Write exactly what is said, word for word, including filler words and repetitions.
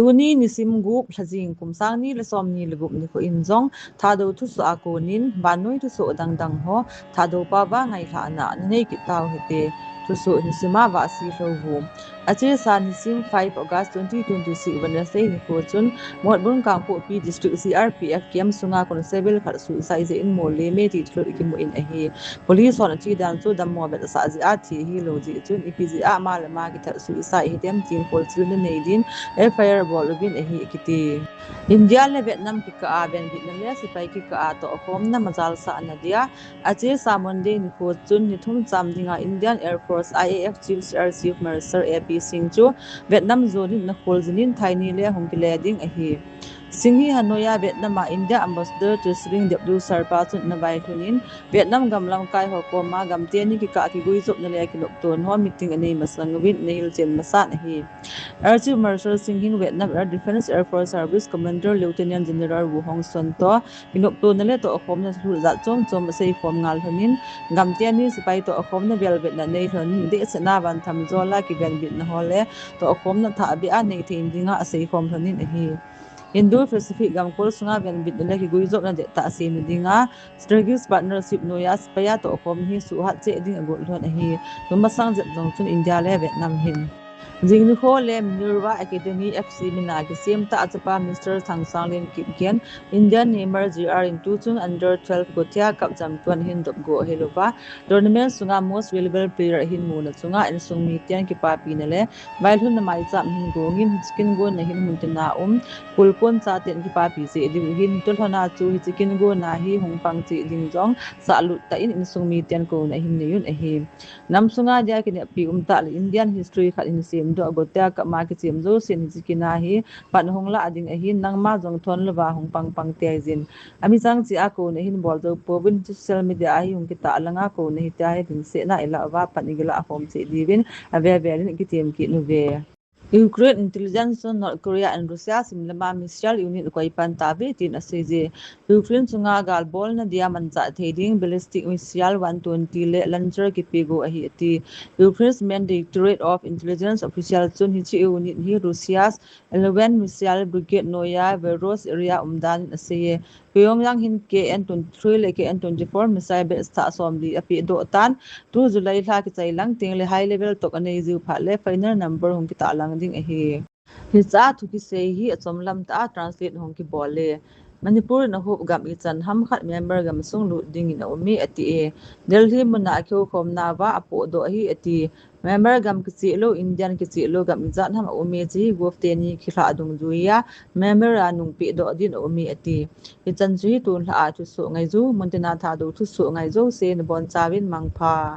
Tuni nisim gup, Lhajing kum sang ni le som ni le gup nikho in jong Thadou thusoh a konin vannoi thusoh dangdang ho Thadou pao va ngailhahna nanei kit tau hite. Thusoh nisim a vahsi lhou u. Achesa nisim five August twenty twenty-six Wednesday nikho chun Motbung Kangpokpi District C R P F camp sunga constable khat suicide jeh in mol le mei ti thulhut kimu in ahi. Police hon athi dan chu dammo vet asah jeh a thi ahilou jeh chun ipi jeh a ama le ama kithat suicide hitam tin kholchilna nei din F I R bol uvin ahi kiti. India le Vietnam kikah a venbitna le sepai kikah a tohkhomna majalsahna dia achesa Monday nikho chun nithum cham dinga Indian Air Force I A F Chief Air Chief Marshal A P Singh chu Vietnam jonin ana khol jingin thaini le hung kile ding ahi. Singh hi Hanoi a Vietnam a India Ambassador Tshering Debdusar pa chun ana vailhun in Vietnam gam lamkai ho koma gam teni kikah kiguijopna le kinopton ho meeting anei masang uvin ana hilchen masan ahi. Air Chief Marshal Singh hin Vietnam Air Defense Air Force Service Commander Lieutenant General Wu Hong Son toh kinoptona le tohkhomna lhut jat chom chom aseikhom ngal lhonin gam teni sepai tohkhomna velvetna nei lhonin dehsetna vanthamjol a kivenbitna ho le tohkhomna thahbeh a nei thei dinga aseikhom lhonin ahi. Indo-Pacific gamkol sunga venbitna le kiguijopna dettah semna dinga strategic partnership noiya sepai a tohkhom hi suhhat cheh ding agot lhon ahi. Tumasang jep jong chun India le Vietnam hin Jing nikho le Minerva Academy F C mina kisem tah a chapa Mister Thangsanglien Kipgen, Indian Neymar Junior in tuchung under twelve Gothia Cup champion ahin dopgo ahilouva, tournament sunga most valuable player ahin muna chunga insung miten kipapina le vailhunna maicham ahin gongin, hiche kin gonna hin muntina um kulkon chaten kipapi jeh diu ahin, tulhona chu hiche kin gonna hi hung pang cheh ding jong sahlut tah in insung miten kouna ahin neiyun ahi. Nam sunga dia kineppi umtah le Indian history khat hin semdoh a Gothia Cup a kichem jousen hiche kin a hi pan hung lah ding ahin, nangma jong thon louva hung pang pang teijin. Amichang cheh a kouna hin bol jou pouvin, social media a hi hung kitah langa kouna hitia hi dingsetna ilah uva pan ikilah khom cheh diuvin avevelin kitem kit uve. Ukraine intelligence chun North Korea in Russia sim lama missile unit akoi pan tauve tin aseije. Ukraine chunga galbolna dia manchah thei ding ballistic missile one twenty le launcher kipego ahi ati. Ukraine's main Directorate of Intelligence official chun hiche unit hi Russia's eleven missile brigade noiya Voronezh area umdan in aseiye. Pyongyang hin K N twenty-three le K N twenty-four missile batch thah somli apehdoh tan, tu July lha kichai lang teng le high level talk anei jiu phat le final number hung kitah lang ding ahi. Hiche a thu kisei hi achomlam tah a translate hung kibol e. Manipur in ahop gam ichan ham khat Myanmar gamsung lut dingin aume ati e. Delhi muna akihoukhomna uva apohdoh ahi ati. Myanmar gam kichehlou, Indian kichehlou gam ijat ham aume hiche hi Gov teni kilhah dungjuiya Myanmar a nungpehdoh din aume ati. Hichan chu hi tunlhah a thusoh ngaiju, muntina Thadou thusoh ngai jouse nabonchauvin mangpha.